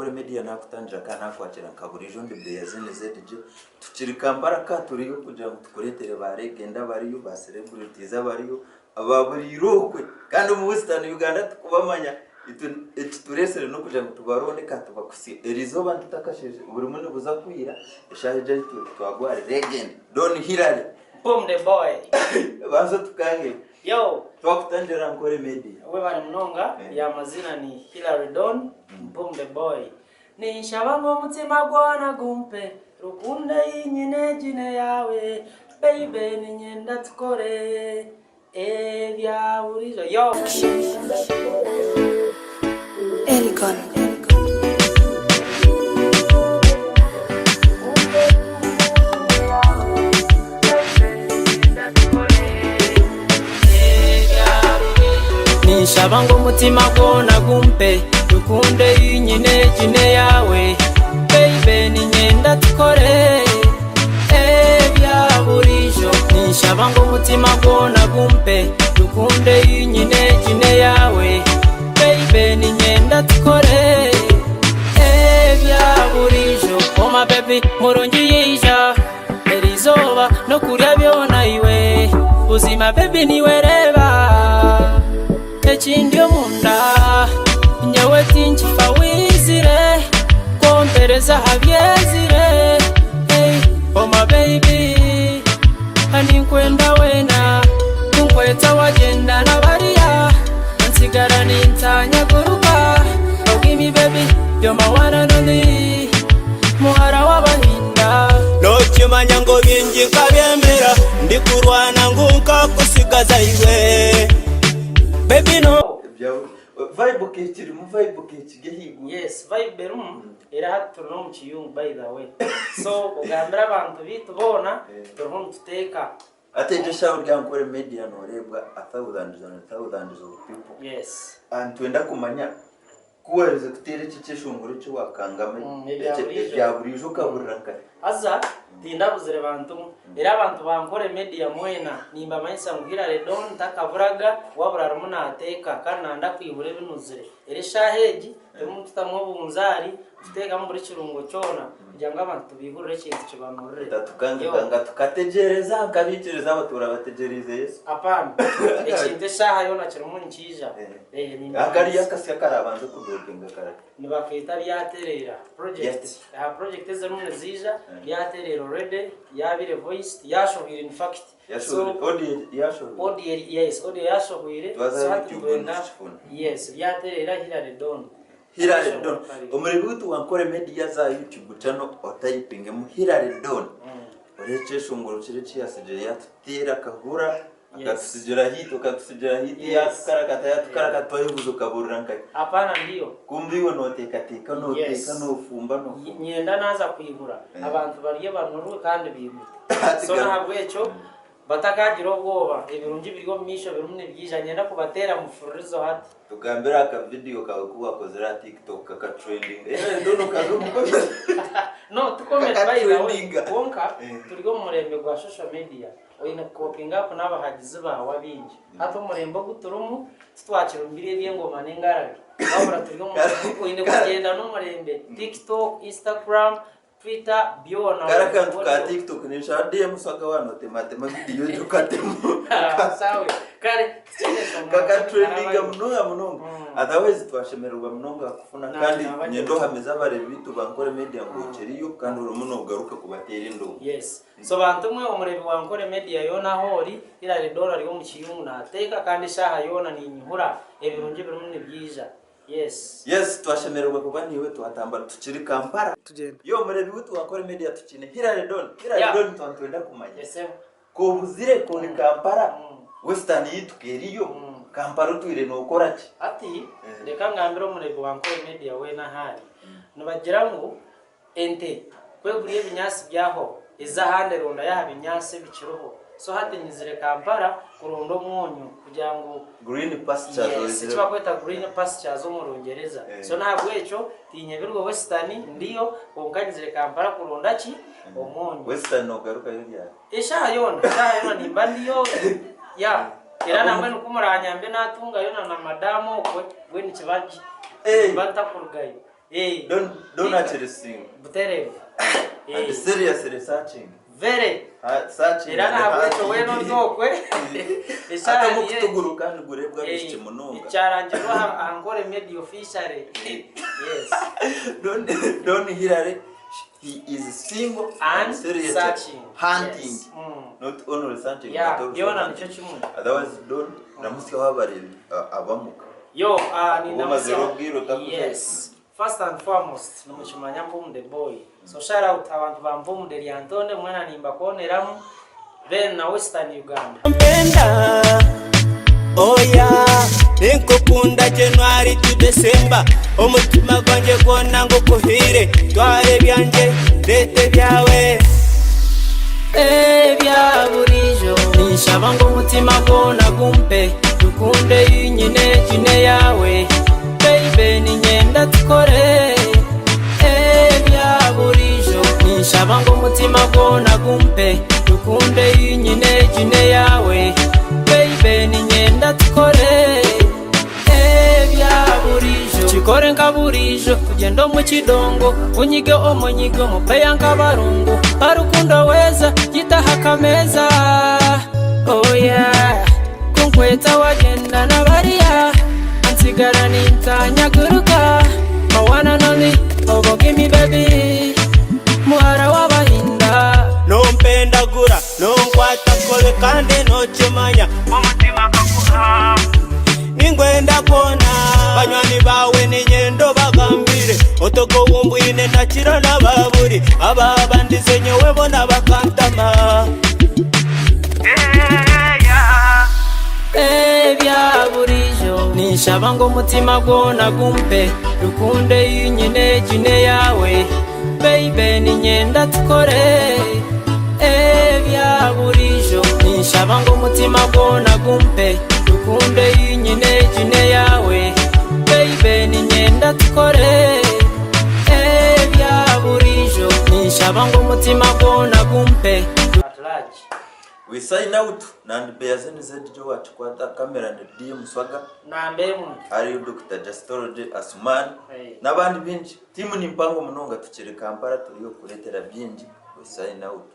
Ankole Media nakutangira kandi nakwakira nka buriijo ndi Beyazen ZJ tukiri Kampala ka turiyo kugira ngu tukuretere ba legend abariyo ba celebrities abariyo aba buriire okwe kandi omu Western Uganda tukubamanya itwe ekituresire nokugira ngu tubaronde ka tubakusye erizooba nitutakasheeshe burimu nibuza kwira eshaaha egi ahi turi twagwa ahari legend Don Hillary Boom the boy. Banza otukange. Yo. Twakutangira Ankole Media. Webare munonga, Eh. amazina ni Hillary Don, Boom the boy. Ninshaba ngu omutima gwona gumpe rukundo ei nyine egi n'eyaawe baby niinyenda tukore ebya buriijo yo. Elgon. Ninshaba ngu omutima gwona gumpe rukundo ei nyine egi n'eyaawe Baby niinyenda tukore ebya buriijo Ninshaba ngu omutima gwona gumpe rukundo ei nyine egi n'eyaawe Baby niinyenda tukore ebya buriijo Oh my baby murungi yaija Erizooba n'okurya byona iwe Buzima baby niiwe reeba Ekindi omunda nyowe tinkifa wizire Kwompereza aha byezire hey, Oh my baby Ninkwenda weena Kunkweta wagyenda na bariya Nsigara nintanyaguruka Oh give me baby you're my one and only Muhara w'abahinda Nokimanya ngu bingi nkabyemera Ndikurwana ngu nkakusigaza iwe Baby no Vibe kekirimu vibe kekiri ahaiguru. Yes vibe erimu era hati turi n'omu kiyungu by the way so ogambire abantu beitu boona turiho nituteeka. Hati egyo eshaaha ori Ankole media noreebwa a thousands and thousands of people. Yes. Nitwenda kumanya Ku waaherize kuteera eki ekyeshongoro eki waakangama ebya buriijo okaburira nkahi? Haza tindabuzire bantu mwe. Era abantu ba Ankole Media mwena nimbamanyisa ngu Hillary Don takaburaga wabura arimu naateeka kandi nanda kwihura ebinuzire. Era eshaaha egi turimu nitutamu obunzaari, nituteekamu buri kirungo kyona kugira ngu abantu tubaihurire ekintu kibanurire. Otatukangakanga tukategyereza nk'abaikiriza abatuura bategyereize Yesu. Apana. Ekintu eshaaha yoona kirimu nikiija. Kariya akasya akarabanze kudropinga karahi? Nibakeeta Byatereera project. Aha project ezirimu niziija, Byatereera already yabaire voiced, yashohwire in fact. So, Audio yashohwire? Audio yes, audio yashohwire. Twaza So aha hati YouTube nitwenda nitukifuna. yes, Byatereera Hillary Don. Hillary Don. Omuri witu wa Ankole Media za YouTube channel otayipingemu Hillary Don. Oreebe ekyeshongoro kiri eki yasigire yatuteera akahura. Akatutsigira hit, okatutsigira hit, yatukarakata, yatukarakata, twayebuuza okaburira nkahi? Apana ndiyo. Kumbe iwe noteekateeka, noteeka, nofumba, nofumba. Nyenda naaza kwihura, abantu barye banurwe kandi baigute. So n'ahabw'ekyo batakaagira obwoba, ebirungi biri omu maisho birimu nibiija. Nyenda kubateera mufuririzo hati. Tugambire aha ka video kawe ku wakozire aha TikTok kaka trendinga. Era ndono kaza omu comedy. No, ti comedy by the way, Kakatrendinga. kwonka turi omu murembe gwa social media. Oine kukopinga apu n'abahagizi baawe abaingi. Hati omurembe ogu turimu titwakirumbire eby'engoma n'engarabi wabura turi omu oine kugyenda n'omurembe TikTok, Instagram, Twitter byona. Kari akantu ka TikTok ninshaba DM swaga waaba notematema vidiyo egyo okatemu. Sawe kare tikiine nshonga. Kakatrendinga munonga munonga. Otherwise twashemererwa munonga kukufuna kandi nyenda ohamize abareebi baitu ba Ankole Media ngu okiriyo kandi orimu nogaruka kubateera endongo. Yes. So bantu mwe omurebi wa Ankole Media yoona ahu ori, Hillary Dora ari omu kiyungu nateeka kandi eshaaha yoona ninyihura ebirungi birimu nibyija. Yes. Yes twashemererwa kuba naiwe twatambura tukiri Kampala. Tugyende. Yo murebi witu wa Ankole Media tukiine Hillary Don. Hillary Yeah. Don twaba nitwenda kumanya. Yes sebo. Kobuzire kori Kampala, Western yitu keriyo, Kampala otwire nokora ki? Hati reka ngambire omurebi wa Ankole Media weena ahu ari. Nibagira ngu Ente ku egurya ebinyaatsi byaho, eza ahandi erondayo aha binyaatsi ebikiriho. So hati nyizire Kampala kuronda omwonyo kugira ngu. Green pastures Yes, oizire. eki barikweta green pastures omu Rungyereza. So n'ahabw'ekyo tinyebirwe Western ndiyo, kwonka nyizire Kampala kuronda ki? Omwonyo. Western nogarukayo ryari? Eshaaha yoona, eshaaha yoona nimba ndiyo, yeah. Era nambwenu ku muranyambe natungayo na na madamu okwe, mbwenu nikiba gye. Nimba ntakurugayo. Eh. Don Don akiri single. Butereevu. And seriously searching. Very. Ha- Searching. Era and nahabwekyo hunting. weena ori okwe eshaaha Ate niyo omukutuguruka nigureebwa egi. abaishiki munonga. Kyarangirwa aha aha Nkore Media officially. Yes. Don Don Hillary he is single And seriously searching. hunting. Yes. Not only searching Yeah, but also byona hunting. nikyo kimwe. Otherwise Don ramusyaho abareebi abamuka. Yo, Oba omazire obwire otakuza. Yes. First and foremost, nimukimanya Mpumude boy. So shout out abantu ba Mpumude Lyantonde mwena nimbakoneramu then na Western Uganda. Mpenda oya ninkukunda January to December omutima gwangye gwona ngukuhiire twara ebyangye reeta ebyawe. Ebya burijo ninshaba ngu omutima gwona gumpe rukundo ei nyine egi n'eyaawe Baby niinyenda tukore ebya burijo ninshaba ngu omutima gwona gumpe rukundo ei nyine egi n'eyaawe Baby niinyenda tukore ebya burijo Kikore nka burijo tugyende omu kidongo Onyige omunyigo mupeya nk'abarungu Mpa rukundo weeza gita aha kameeza Oh yeah Ku nkweta wagyenda na bariya Ntsigara nintanyaguruka My one and only obo gimme baby Muhara w'abahinda Nompendagura, nonkwata kubi kandi nokimanya. Omutima nkaguha. Ningwenda kwona. Banywani baawe niinyenda obagambire. Oti ogwo ou mbwine nakira n'aba buri. Abaabandize nyowe boona bakantama. Ebya burijo ninshaba ngu omutima gwona gumpe rukundo ei nyine egi n'eyaawe Baby niinyenda tukore ebya burijo ninshaba ngu omutima gwona gumpe rukundo ei nyine egi n'eyaawe Baby niinyenda tukore ebya burijo ninshaba ngu omutima gwona gumpe At large. We sign out na ndi Beazen ZJ wakikwata camera ni DM Swaga Namba emwe. hariyo Dokita Justology Asuman Hey. n'abandi bingi tiimu ni mpango munonga tukiri Kampala turiyo kukureetera bingi we sign out.